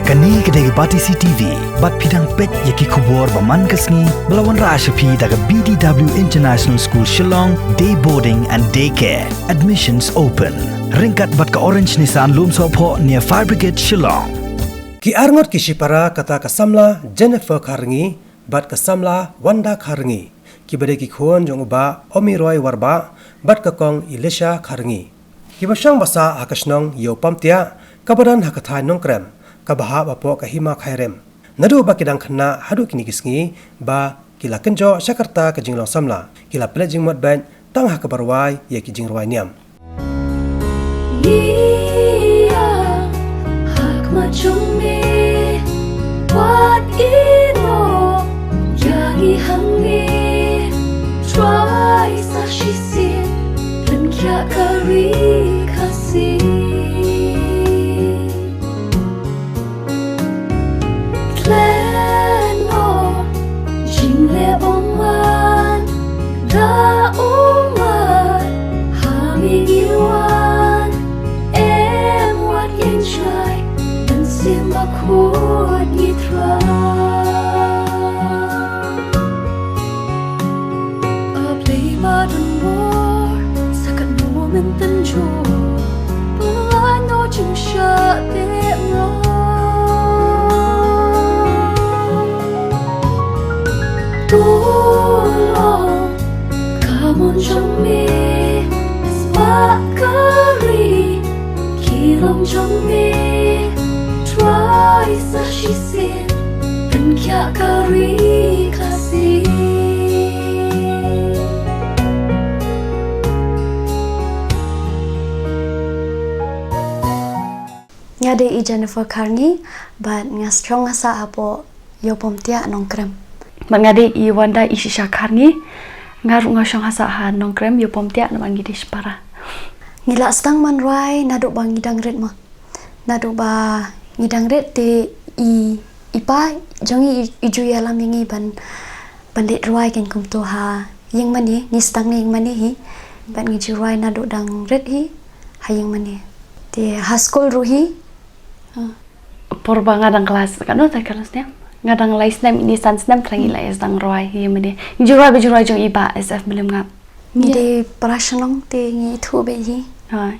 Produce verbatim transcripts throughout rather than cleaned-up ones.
Kane ka dei ka Batesi T V, bad phi dang peit ïa ki khubor ba man ka sngi, ba la wanrah sha phi da ka B D W International School Shillong, Day Boarding and Day Care. Admissions open. Ryngkat bad ka Orange Nissan Lumsohphoh near Fire Brigade Shillong. Ki arngut ki shipara kata ka samla Jennifer Kharngi, bad ka samla Wanda Kharngi, kiba dei ki khun jong u Bah Omiroy Warbah, bad ka kong Elisha Kharngi. Kiba shong ba sah ha ka shnong Ïewpamtiah, kaba don ha ka thaiñ Nongkrem, kaba hap hapoh ka Hima Khyrim. Naduh ba ki dang khynnah haduh kine ki sngi, ba ki la kynjoh sha ka rta ka jinglong samla, ki la pynleit jingmut beit tang ha kaba rwai ïa ki jingrwai niam. Ngi ïa hak ma jong me, wat ïehnoh ïa ngi hangne. Trai sa shisien, pynkhiah ka ri Khasi. Khlem noh jingleh bymman da u mat ha me ngi wan. Em wat ïeng shai, Mynsiem Bakhuid ngi Trai. A Blei ba don bor, sa katno men tynjuh, pynlait noh jingshah teh mrad. To long ka mon jong me, spah ka ri, ki long jong me, Trai sa shisien, pynkhiah ka ri Khasi. Nga dei i Jennifer Kharngi, bad nga shong ha sah hapoh Ïewpamtiah Nongkrem. Bad nga dei i Wanda Ishisha Kharngi, nga ruh nga shong ha sah ha Nongkrem Ïewpamtiah namar ngi dei shipara. Ngi la sdang ban rwai naduh ba ngi dang rit mo. Naduh ba ngi dang rit te i, i pa jong ngi i, i ju ïalam ïa ngi ban, ban leit rwai kein kumto ha ïing mane, ngi sdang na ïing mane hi. Bad ngi ju rwai naduh dang rit hi ha ïing mane. Te ha skul ruh hi. Ah. Por ba nga dang klas, katno te klas ne? Nga dang lai snem, ine san snem khlem ngi la ïa sdang rwai hi mane. Ngi ju rwai ba ju rwai jong i Bah S F Mylliemngap. Ngi dei para shnong te ngi ithuh beit hi. Ha.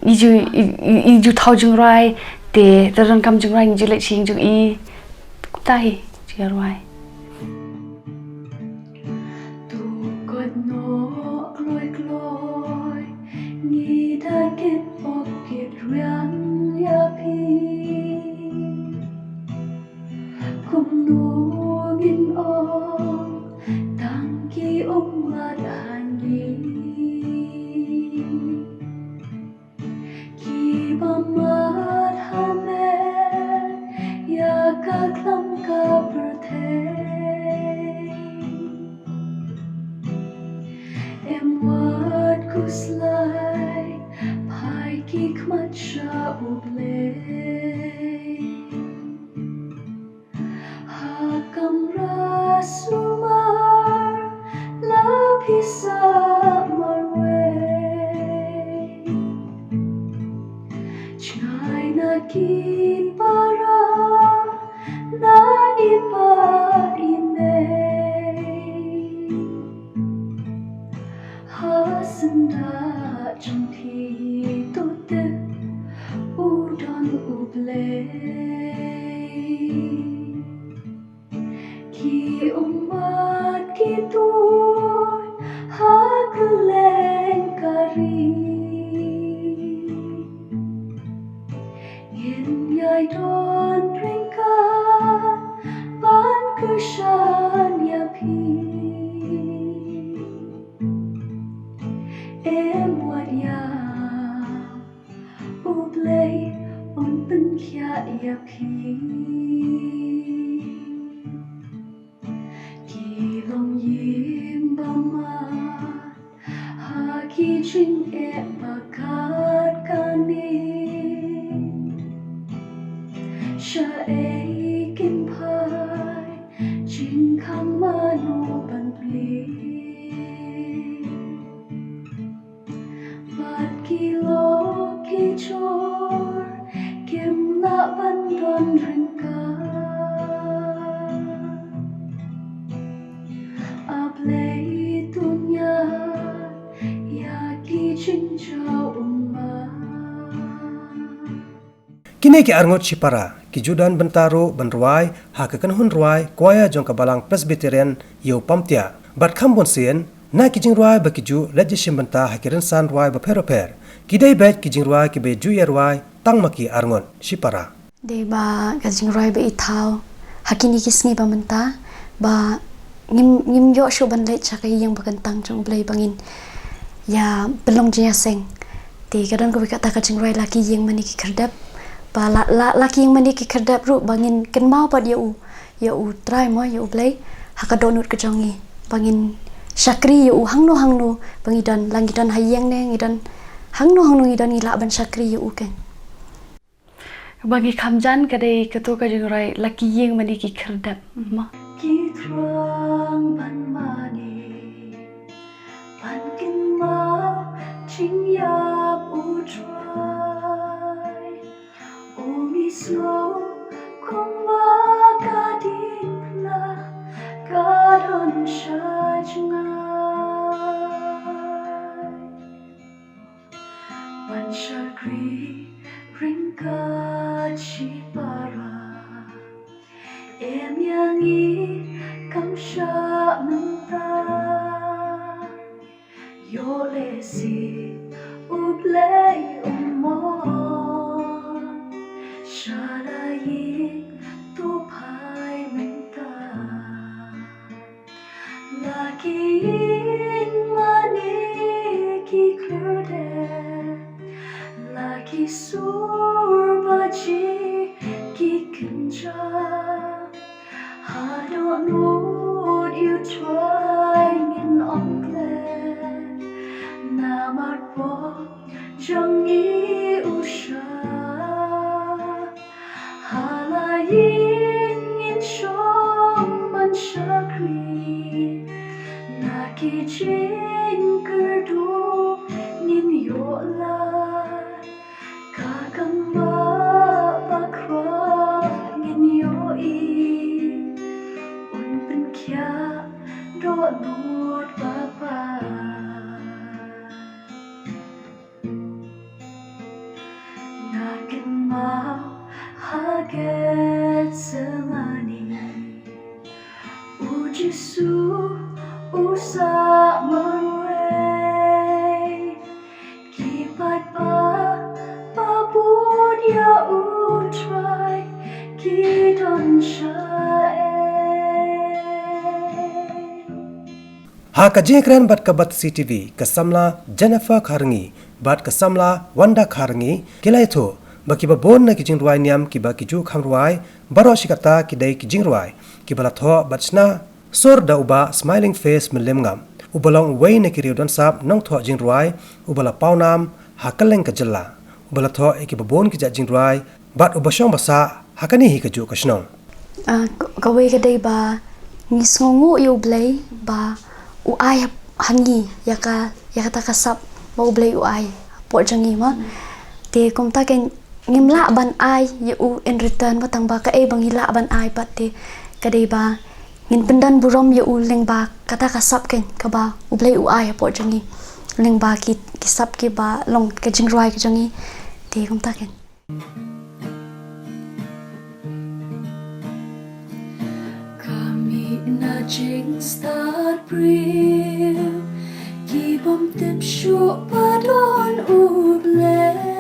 I ju, i, i, i ju thaw jingrwai te, te donkam jingrwai ngi ju leit sha ïing jong i. Kumta hi, ju ïa rwai. To koit noh kloi kloi, ngi da kit pok kit riang ïa phi. Kumno ngin ong tang ki ummat ha ngi. Kiba mad ha me ïa ka khlam ka pyrthei. Em wat khuslai, phai ki khmat sha U Blei. Ha kamra sumar la phi sah marwei. Jngai na ki para, na i pa i mei. Ha syndah jong phi to te u don U Blei. Ki ummat ki tuid ha kylleng ka ri. Ngin ïai don ryngkat ban kyrshan ïa phi. Em wat ïa U Blei un pynkhiah ïa phi. Ki longïing ba mad ha ki jingeh ba kat kane. Shaei kin phai jingkhang mano ban plie. Bad ki lok ki jor kim lah ban don ryngkat. Kine ki arngut shipara ki ju don bynta ruh ban rwai ha ka kynhun rwai choir jong ka Balang Presbyterian Ïew Pamtiah. Bad kham bun sien na ki jingrwai ba ki ju leit ïashim bynta ha ki rynsan rwai bapher bapher, ki dei beit ki jingrwai kiba ju ïarwai tang ma ki arngut shipara. Dei ba ka jingrwai ba i thaw ha kine ki sngi ba mynta, ba ngim, ngim ïoh shuh ban leit sha ka ïing ba kyntang jong U Blei ba ngin ïa pynlong jingïaseng. Te ka don kawei kata ka jingrwai La Ki Ïing Mane Ki Khyrdep. Ba la, la, La Ki Ïing Mane Ki Khyrdep ruh ba ngin kynmaw pat ïa u, ïa U Trai mo, ïa U Blei ha ka dohnud ka jong ngi, ba ngin shakri ïa u hangno hangno ba ngi don, la ngi don ha ïing ne ngi don hangno hangno ngi don, ngi lah ban shakri ïa u keiñ. Ba ngi kham jan ka dei kato ka jingrwai La Ki Ïing Mane Ki Khyrdep mo. Ki thrang ban mane, ban kynmaw jingïap U Trai. Ym i sngew kumba ka diengphna ka don sha jngai. Ban shakri ryngkat shipara, em ïa ngi kam shah mynta. Ïoh lehse U Blei u mon sha la ïing, to phai mynta. La ki ïing mane ki khyrdep, la ki sur baji ki kynja. Ha dohnud ïa U Trai ngin ym klet, namar pop jong ngi u sha. Ha la ïing ngin shong ban shakri, na ki jingkyrduh ngin ïoh lad. Ka kam ba bakhraw ngin ïohi, un pynkhiah dohnud ba paid. Nga kynmaw ha Gethsemane, U Jisu u sah marwei. Ki paidbah ba bud ïa U Trai ki don shaei. Ha ka jingïakren bad ka Batesi TV, ka samla Jennifer Kharngi bad ka samla Wanda Kharngi ki la ïathuh ba kiba bun na ki jingrwai niam kiba ki ju kham rwai baroh shi katta ki dei ki jingrwai kiba la thoh bad shna sur da u Bah Smiling Face Mylliemngam, uba long uwei na ki riew don sap nongthoh jingrwai uba la pawnam ha kylleng ka jylla, uba la thoh ïa kiba bun ki jait jingrwai bad uba shong ba sah ha kane hi kajuh ka shnong. Ah, ka, kawei ka dei ba ngi sngewnguh ïa U Blei ba u ai ha, ha ngi ïa ka, ïa kata ka sap ba U Blei u ai hapoh jong ngi mo. Te kumta keiñ ngim lah ban ai ïa u in return mo, tang ba kaei ba ngi lah ban ai pat te ka dei ba ngin pyndon burom ïa u lyngba kata ka sap keiñ kaba U Blei u ai hapoh jong ngi, lyngba ki, ki sap kiba long ka jingrwai ka jong ngi. Te kumta keiñ. Ka mih na jingstad briew, ki bym tip shuh ba don U Blei.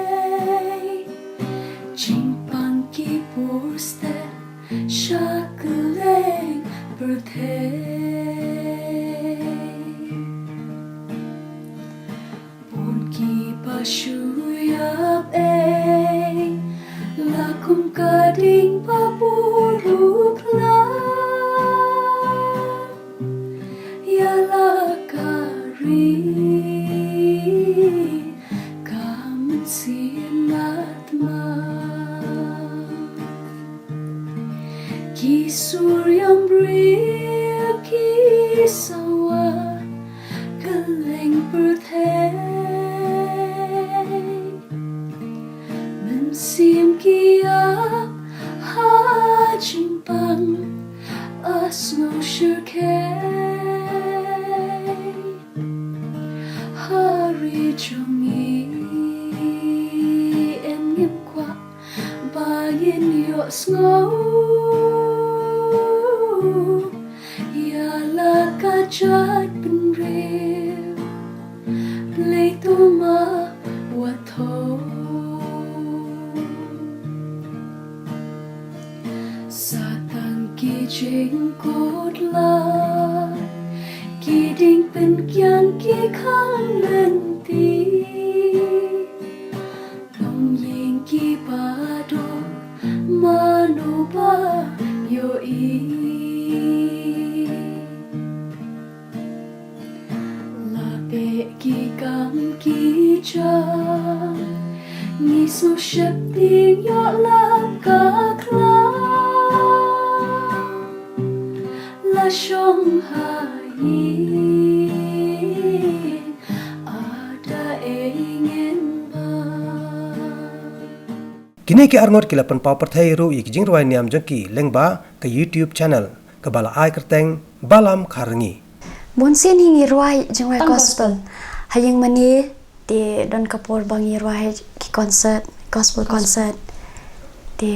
Jingpang ki bun step sha kylleng pyrthei. Bun kiba shu ïap ei, la kum ka ding ba bun ruh pla. Ïa la ka ri ka mynsiem mat ma. Ki sur ïam briew ki sawa kylleng pyrthei. Mynsiem ki ïap ha jingpang, a sngew shyrkhei. Ha ri jong ngi, em ngim kwah ba Ïohsngew ïa la ka jaitbynriew, Blei to ma wat thoh. Sa tang ki jingkut la, ki diengpynkiang ki khang lynti. Longïing ki ba duk, mano ba ïohi. La beh ki kam ki jam, ngi sngewsheptieng ïoh lap ka khlam. La shong ha ïing, ada ei ngin ba. Kine ki arngut ki la pynpaw pyrthei ruh ïa ki jingrwai niam jong ki lyngba ka YouTube channel kaba la ai kyrteng Balam Kharngi. Bun sien hi ngi rwai jingrwai Tang gospel. Gospel. Ha ïing mane te don ka por ba ngi rwai ki concert, gospel concert. Te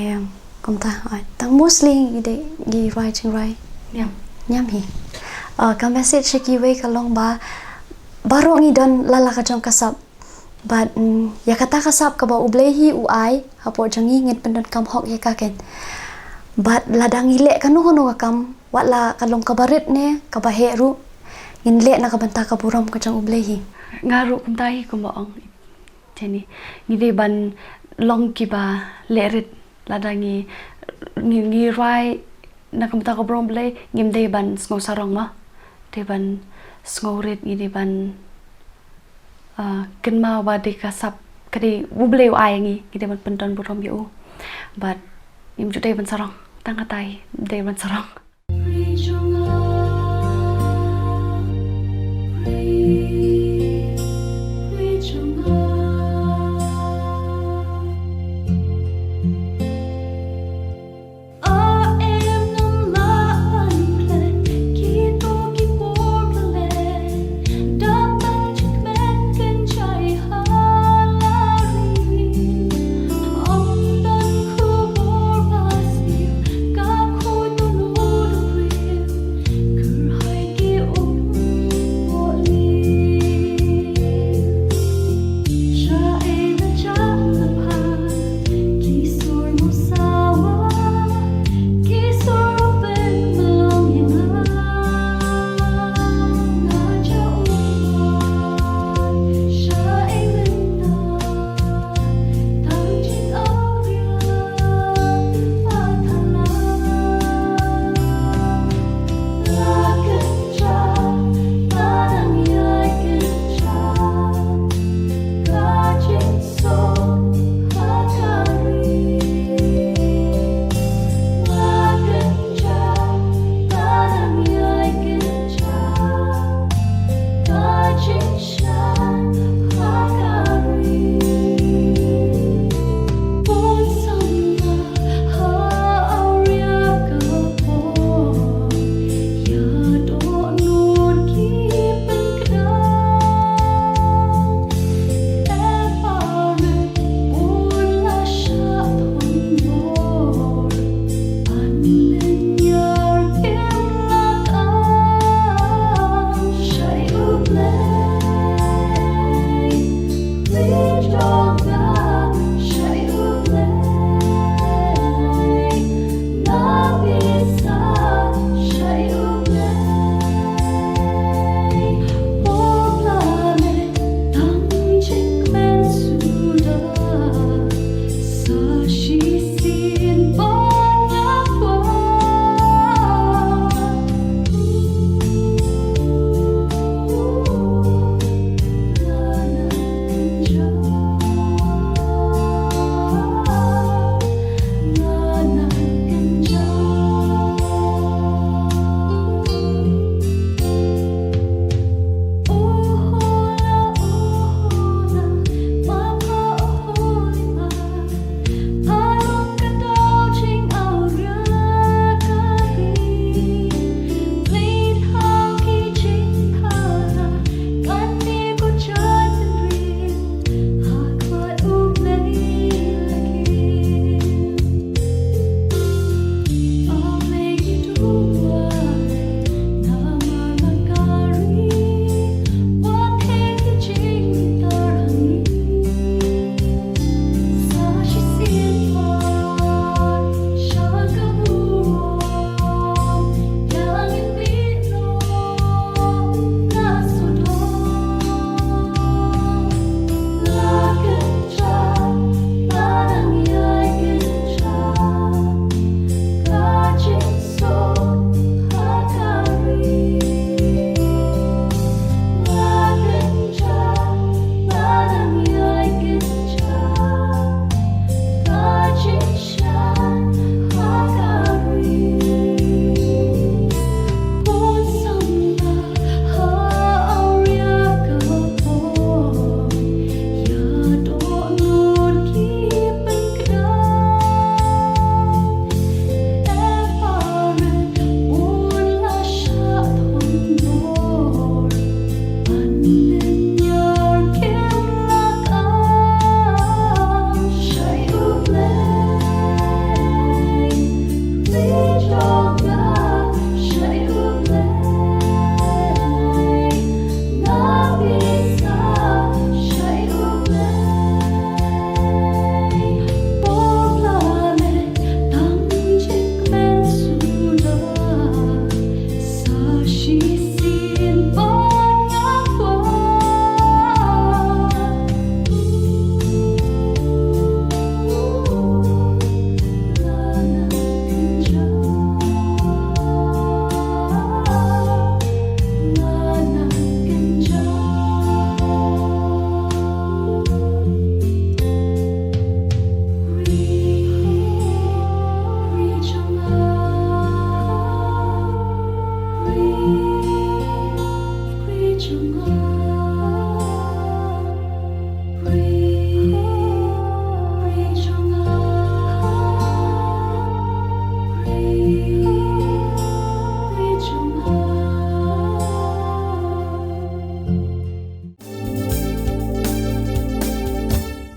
kumta, ah, tang mostly ngi dei ngi rwai jingrwai. Niam. Niam hi. Ah, ka message sha kiwei ka long ba baroh ngi don la la ka jong ka sap. Bad, mm, ïa kata ka sap kaba U Blei hi u ai, hapoh jong ngi ngin pyndonkam hok ïa ka ken. Bad lada ngi leh kano kano ka kam, wat la ka long kaba rit ne kaba heh ruh, ngin leh na ka bynta ka burom ka jong U Blei hi. Nga ruh kumta hi kumba ong Jenny. Ngi dei ban long kiba leh rit lada ngi, ngi, ngi rwai na ka bynta ka burom U Blei, ngim dei ban sngew sarong ma. Dei ban sngew rit, ngi dei ban, ah, kynmaw ba dei ka sap ka dei U Blei u ai ngi, ngi dei ban pyndon burom ïa u. Bad ngim ju dei ban sarong, tang katai dei ban sarong.